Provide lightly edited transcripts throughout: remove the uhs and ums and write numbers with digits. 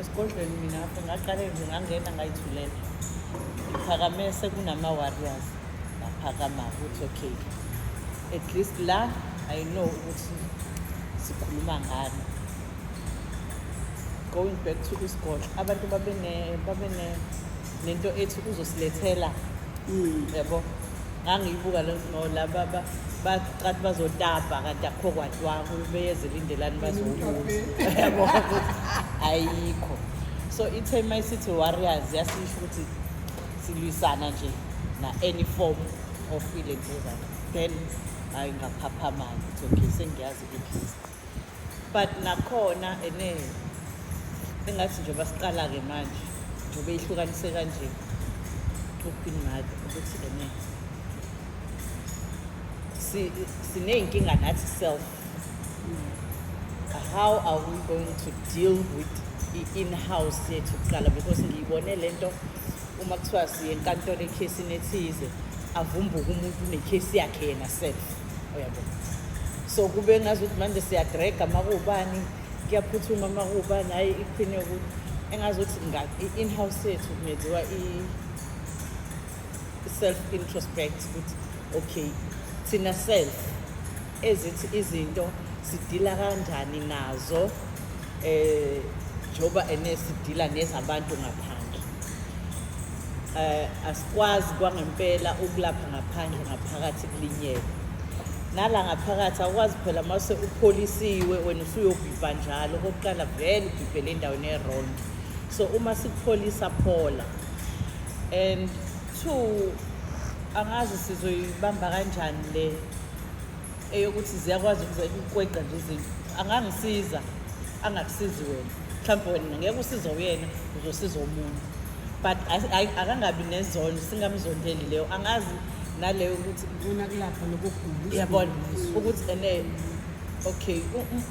Esigodlweni mina ngaqale nje ngangena ngayithulela. Ngiphakame sekunama-warriors, ngaphakama ukuthi okay, at least la I know ukuthi sikhuluma ngani. Going back to isigodlo, abantu babene nento ethi uzosilethela, yabo. Ngangiyibuka le no laba bacathi bazotapa, kanti akukho kwatwa, beyeze lindelani bazobuza, yabo, ukuthi ayikho. So ithe mayisithi warriors, yasisho ukuthi silwisana nje na any form of ilentuzana. Then hayi, ngaphaphama-ke ukuthi okay, sengiyazi at least. But nakhona ene engathi njengoba siqala-ke manje, njengoba ihlukanise kanje uQueen Mother, ukuthi ene siney'nkinga nathi self. How are we going to deal with i-in-house yethu kuqala? Because ngiyibone lento, uma kuthiwa siye enkantolo ekhesini ethize, avumbuke umuntu unekhesi yakhe yena self, uyabo. So kube ngazuthi manje siyadraga, makuwubani kuyaphuthuma, makuwubani hhayi. Iqhine yokuthi engazuthi i-in-house yethu kungenziwa i-self introspect ukuthi okay, thina self ezithi izinto sidila kanjani nazo, njengoba ene sidila nezabantu ngaphandle. Asikwazi kwangempela ukulapha ngaphandle, ngaphakathi kulinyelwe. Nala ngaphakathi awukwazi phela, mase upholisiwe wena usuyobhibha njalo. Okokuqala vele ubhibhele endaweni e-wrong. So uma sikupholisa, phola. And two, angazi sizoyibamba kanjani le eyokuthi ziyakwazi ukweqa nje izinto. Angangisiza, angakusizi wena. Mhlawumbe wena ngeke usize uyena, uzosiza omunye, but akangabi nezono, singamzondeli leyo. Angazi naleyo ukuthi Ufuna kulapha lokugula. Yabona ukuthi ene okay,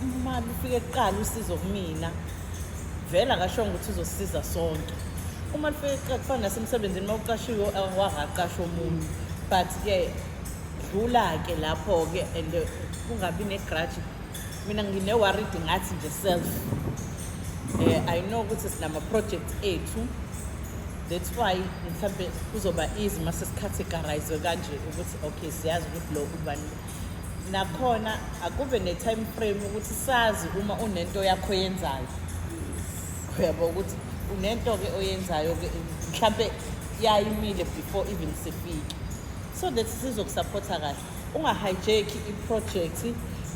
uma lufike kuqala usizo kumina, vele akashongo ukuthi uzosisiza sonke. Uma lufike kuqala, kufana nasemsebenzini, uma uqashiwe wangaqasha omunye, but-ke dlula-ke lapho-ke and kungabi ne-grudge. Mina ngine-worried ngathi nje self, I know ukuthi sinama-project ethu. That's why mhlambe kuzoba easy mase sicategorize kanje ukuthi okay, siyazi ukuthi lo ubani. Nakhona akube ne-time frame ukuthi sazi uma unento yakho oyenzayo, uyabo, ukuthi unento-ke oyenzayo-ke, mhlampe yayimile before even sifike, so that sizokusupporta kahle. Ungahijack i-project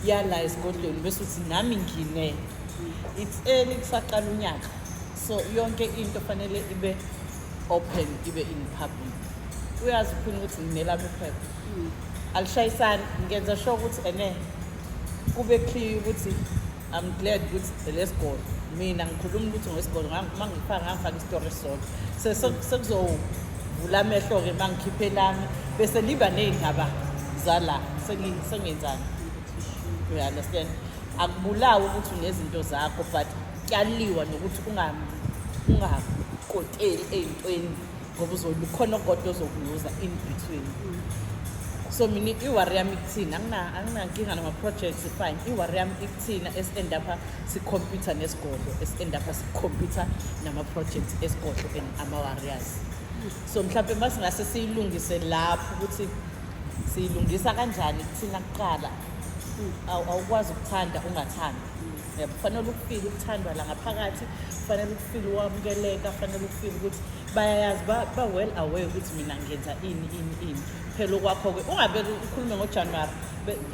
yala esigodlweni bese uthi nami ngine. It's early, kusaqala unyaka, so yonke into fanele ibe open, ibe in public. Uyazi ukhona ukuthi nginelami iphepha alishayisani. Ngenza sure ukuthi ene kube clear ukuthi I'm glad ukuthi lesigodlo, mina ngikhuluma ukuthi ngesigodlo, uma ngifaka ngangifaka isitori esisodwa. Sekuzovula amehlo-ke uma ngikhiphe lami, bese liba ney'ndaba zala. Sengenzani, you understand? Akubulawi ukuthi unezinto zakho, but kuyaliwa nokuthi ungakoteli ey'ntweni, ngoba uzobe ukhona ogodwa ozokuluza in between. So mina i-worry yami ikuthina, anginankinga nama-projects, fine. I-worry yami ikuthina esi-end up sikhompyutha nesigodlo, esi-end up sikhompyutha nama-projects esigodlo and ama-warriors. So mhlawumbe uma singase siyilungise lapho ukuthi siyilungisa kanjani kuthina kuqala. Awukwazi ukuthanda ungathandi, yabo. Kufanele ukufile ukuthandwa la ngaphakathi, kufanele ukufile uwamukeleka, kufanele ukufile ukuthi bayayazi, ba-well aware ukuthi mina ngenza ini ini ini. Phela okwakho-ke ungabeke ukhulume ngoJanuwari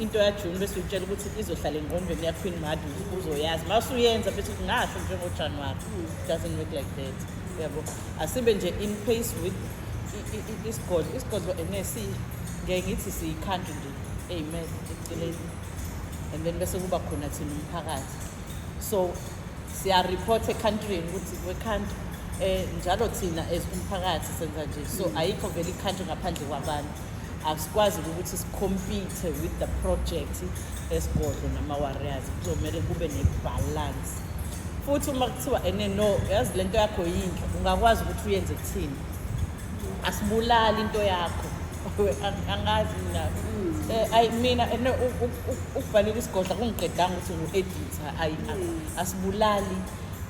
into yaJuni, bese uyitshela ukuthi izohlala engqondweni yaQueen Mother, uzoyazi uma usuyenza, bese uthi ngasho njengoJanuwari. Doesn't work like that, yabo. Asibe nje in pace with isigodlo. Isigodlo ene si ngeke ngithi siyi-country nje eyimele eceleni, and then bese kuba khona thina umphakathi. So siya-report e-countryni ukuthi we-country, njalo thina as umphakathi senza nje. So ayikho vele i-country ngaphandle kwabantu. Asikwazi ukuthi sicompete with the project esigodlo nama-warriors. Kuzomele kube ne-balance. Futhi uma kuthiwa ene no, yazi lento yakho yinhle, ungakwazi ukuthi uyenze kuthini, asibulali into yakho. Angazi mina, ayi, mina ene ukubhalela isigodlo akungiqedanga ukuthi ngu-editor. Ayi, asibulali.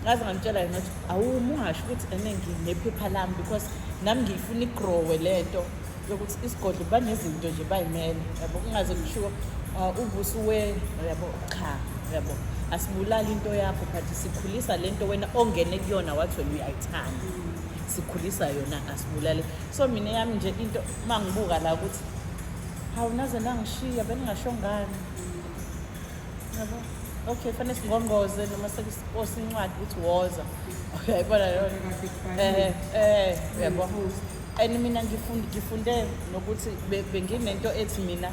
Ngaze ngamtshela yena ukuthi awuma ungasho ukuthi ene nginephepha lami, because nami ngiyifuna igrowe le nto yokuthi isigodlo banezinto nje bayimele, yabo. Kungaze kushiwo ubusi we, yabo, cha, yabo, asibulali into yakho, but sikhulisa le nto wena ongene kuyona wathi wena uyayithanda, sikhulisa yona, asibulali. So mina yami nje into uma ngibuka la ukuthi hawu, naze nangishiya beningasho ngani, yabo. Okay, fanele singqongqoze noma sekusiposa incwadi ukuthi woza, uyayibona leyo. Uyabo, and mina ngifunde nokuthi benginento ethi mina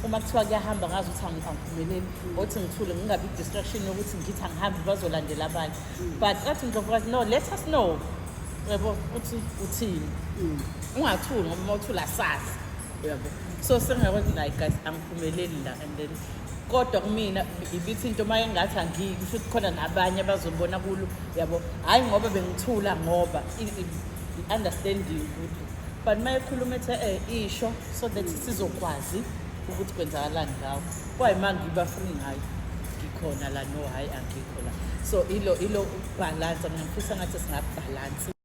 uma kuthiwa kuyahamba ngazi ukuthi angiphumeleli, othi ngithule, ngingabi i-distraction yokuthi ngithi angihambi, bazolandela abanye. But athi Ndlovukazi, no, let us know, uyabo, ukuthi uthini, ungathuli, ngoba uma uthula asazi, uyabo. So sengiyakwazi like, guys, angiphumeleli la, and then kodwa kumina ibithi into uma engathi angiyi, kusho ukuthi khona nabanye abazobona kulo, yabo. Hhayi ngoba bengithula, ngoba i-understanding ukuthi, but uma ekhuluma ethe isho so that sizokwazi ukuthi kwenzakalani ngawo, kwayima ngiba free ngayo, ngikhona la, no, hhayi, angikho la. So ilo balance mina ngifisa ngathi singabhalansi.